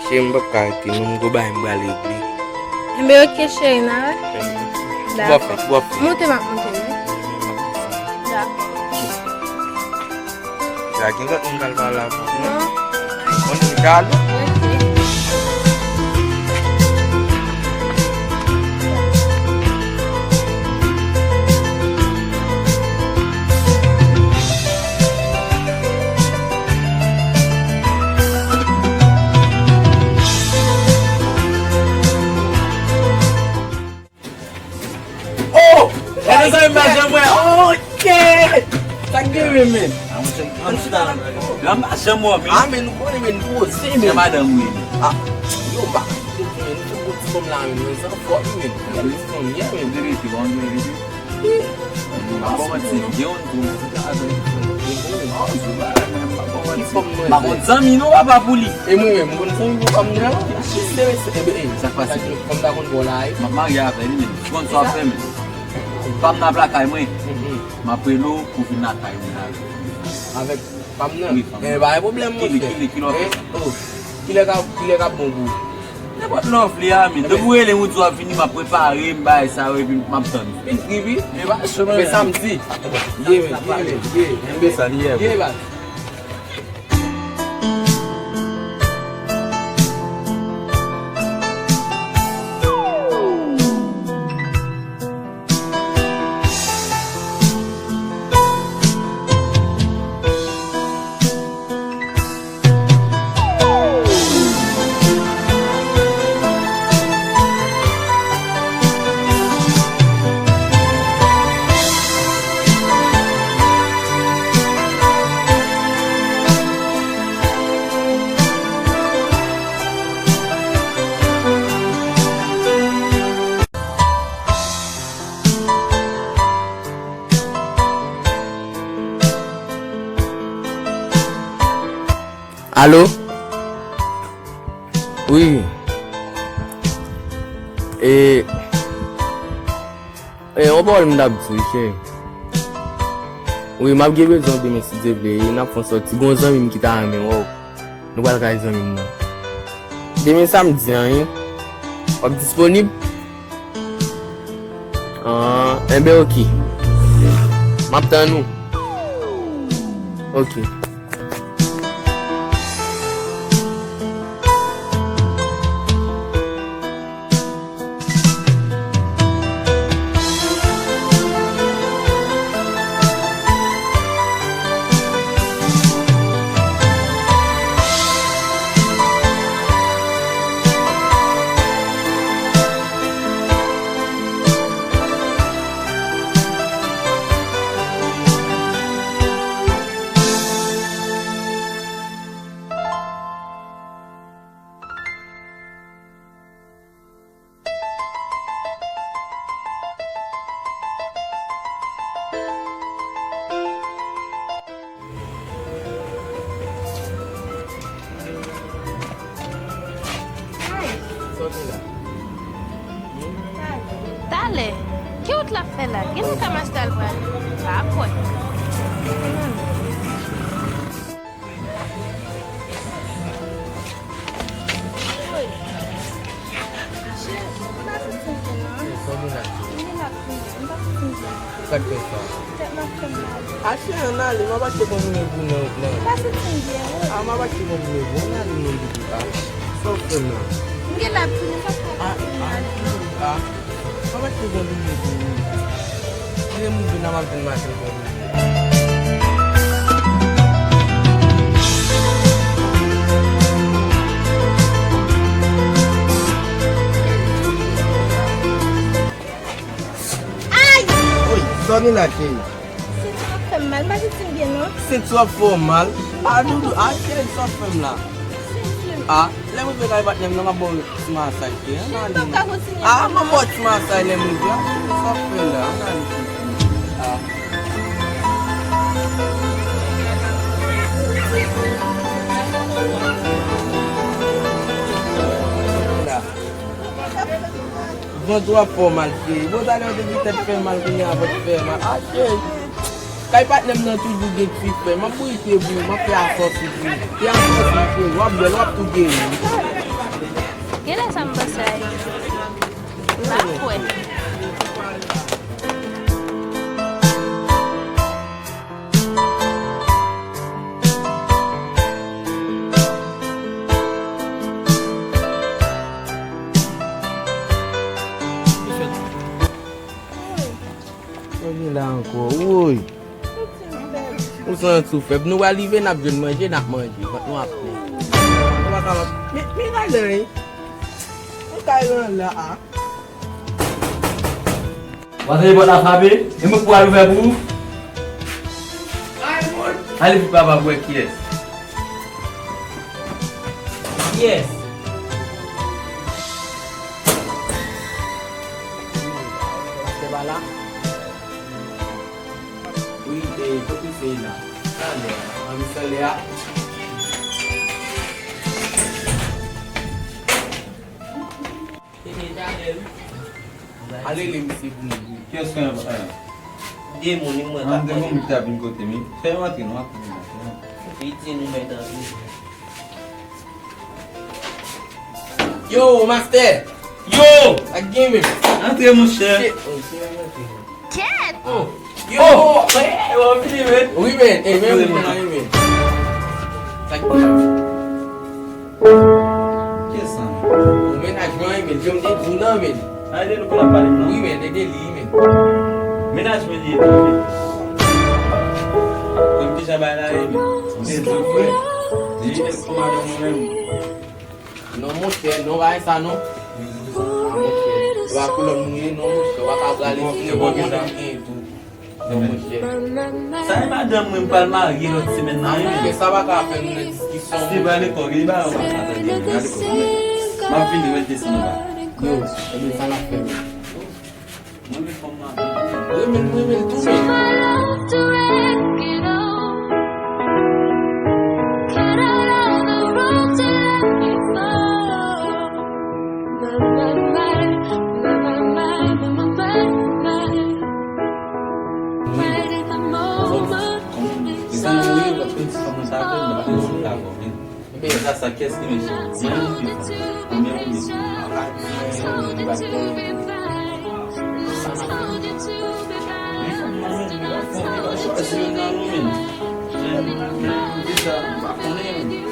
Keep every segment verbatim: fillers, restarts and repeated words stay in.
Cheri, m p ap ka rete non, m gon bagay m pral regle. Enben, oke, cheri, n a wè. Dakò. Bò fè, bò fè. Monte, m ap monte, wi. Dakò. Sa gen lòt moun k al pale avè w, non? Non. Bon, nou ka ale. Oke. Oh! Gade zanmi m a janm wè. Ok! Sa k genyen, men? An m pa janm wè w, men. Ah, men nou konnen, men, nou poze, men. Jan madanm ou ye, men. Ah, yo, m pa konnen, men, nou tout bon ti fanm la, men, men, sa fò, men. Gade ti fanm, yeah, men. Bebe, ti bon, bebe. M pa bon manti, gen yon tou, men, se ta avè. M pa bon manti. M pa bon zanmi, non, papa, pou li. E mwen menm, m konn zanmi pou fanm nan. Se, se, e, e, sa k pase? Fanm ta konn bò la, e. M ap marye avè li, men. Ou konn sa w ap fè, men. Fanm nan ap lakay mwen. M ap rele w pou vin lakay mwen avè l. Avèk fanm nan? Wi, fanm nan. E, pa gen pwoblèm, monchè. Kilè, kilè, kilè w ap fè sa? Oh, kilè k ap, kilè k ap bon pou ou? Nenpòt lè w vle a, men. Depi w rele m, ou di w ap vini, m ap prepare, m bay sa yo, epi m ap tann ou. Vin, vin, vin. Men pa, men samdi. Ye, men, ye, men, ye. Enben sa li ye. Ye, baz. Alo? Wi. E, e, yon pawòl m t ap di, wi, cheri. Wi, m ap gen bezwen w demen, si Dye vle, e n ap fè yon sòti. Gon zanmi m ki ta renmen wè w. Nou pral kay zanmi m nan. Demen samdi an, wi. W ap disponib? Ah, enben, oke. M ap tann ou. Oke. Talè. Ki wout l ap fè la? Gen lè ka mache al pral. Pa kwè. Sa k fè sa? Achte ann ale, m ap achte konbine pou nan wout la. Ah, m ap achte konbine pou ann ale non, pitit. Ah, sa w fè m la? Ah, ah, ah. M ap achte konbine pou ou. Kile m rive la, m ap vin mache konbine. Ay! Woy, sa w gen la, cheri? Senti w ap fè m mal, m pa santi m byen, non. Senti w ap fè w mal? A, doudou, a, cheri, sa w ap fè m la? Senti m. A, lè m rive kay patnè m nan, m ap ba w ti masaj, cheri. Ann ale non. Cheri, m p ap ka kontinye. A, m ap ba w ti masaj lè m rive. A, cheri, sa w ap fè la? Ann ale, cheri. A. Vant ou ap fè w mal, cheri. Bon, talè w te di tèt fè mal, kounye a vant fè mal. A, cheri. Kay patnè m nan toujou gen ti fè. M ap bourike pou ou, m ap fè asòsi pou ou. Fè asòsi, cheri. W ap bèl, w ap tou geri. Genlè sa m panse a ye. M pa kwè. Manje la ankò, woy. Ou santi w fèb. Nou pral rive, n ap jwenn manje, n ap manje. Vant nou ap plen. Nou pa ka, men, men Raylan, wi. Ou kay lan la, a. W ap tande pòt la frape? E mwen pou al ouvè pou ou? Ale vit papa pou wè kiyès. Kiyès? Pastè pa la? Wi, e, kote w ye la? Talè a. Anvi talè a. E, e, talè, wi. Ale li misye pou mwen. Kiyès ki nan pòt la? De moun, li mwen k ap mande. An, de moun ki ta vin kote m. Fè yo antre, non, antre, non. Piti nou mèt antre. Yo, mastè! Yo! Sa k gen menm? Antre, monchè. Shit. Oh, se yon antre. Kèt! Oh! Yo! Oh! E w ap vini, men? Wi, men. E, men, wi, men, wi, men. Sa k gen? Kiyès sa, men? Oh, mennaj mwen, men. Jan m te di w lan, men. A, e de nou konn ap pale, non? Wi, men, e de li, men. Mennaj mwen li ye tou, men. Konn kijan bagay la ye, men. Se di w, frè. Li, e kòman avè mwen menm? Non, monchè, non, pa sa, non. Ah, monchè, se pa pou lòt moun ye, non, monchè, w pa ka prale si se bon moun li gen tou. Non, monchè. Sa e madanm mwen, m pral marye lòt semèn nan, wi. Monchè, sa pa ka fè nou nan diskisyon, monchè. Se pa lekòl, li pa yon sa, sa, sa, sa, lekòl, wi. M ap vini, rete desann anba. Yo, ebyen, sa n ap fè, men. Mwen menm fanm nan. Mwen menm, mwen menm tou, men. Mwen menm, mwen menm. Mwen menm, mwen menm. Ebyen, sa, sa, kiyès ki mechan? Mwen menm ki fanm. Mwen menm ki fanm. Li fanm mwen menm, li pa fanm, li pa chwazi youn nan nou menm. Men, men, deja, m pa konnen menm.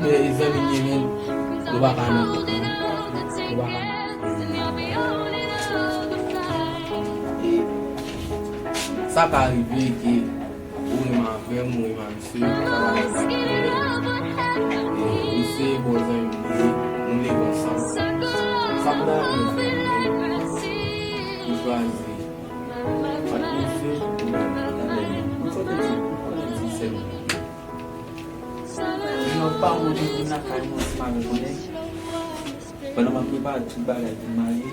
Men, zanmi m ye menm, nou pa ka nan kòkon. Nou pa ka nan kòkon. E sa ka rive ke ou renmen avè m, ou renmen avè m. Se pa sa, pa sa. E, misye bon zanmi m li ye, nou leve ansanm. Sa pou la nou fè, nou chwazi. Pat misye, ou menm, ou konnen ti, ou konnen ti sè m. Li nan pa mwen, li nan kay mwen, si mari konnen. Pandan m ap prepare tout bagay pou m marye.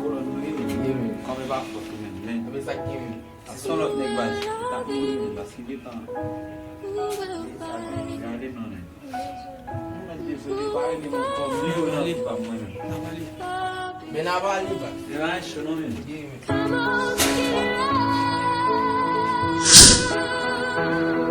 Kolòn nou ye, men. Kòm e pa fòt ou menm, men. Ebyen, sa k gen menm? Si se yon lòt nèg va t ap mouri menm, paske gentan. Gade non, nèg. Mwen dezole, pa rele mwen kòm li yo nan li pa mwen menm. Men n a pale, pa. Li pa cho non, menm. Ye, men.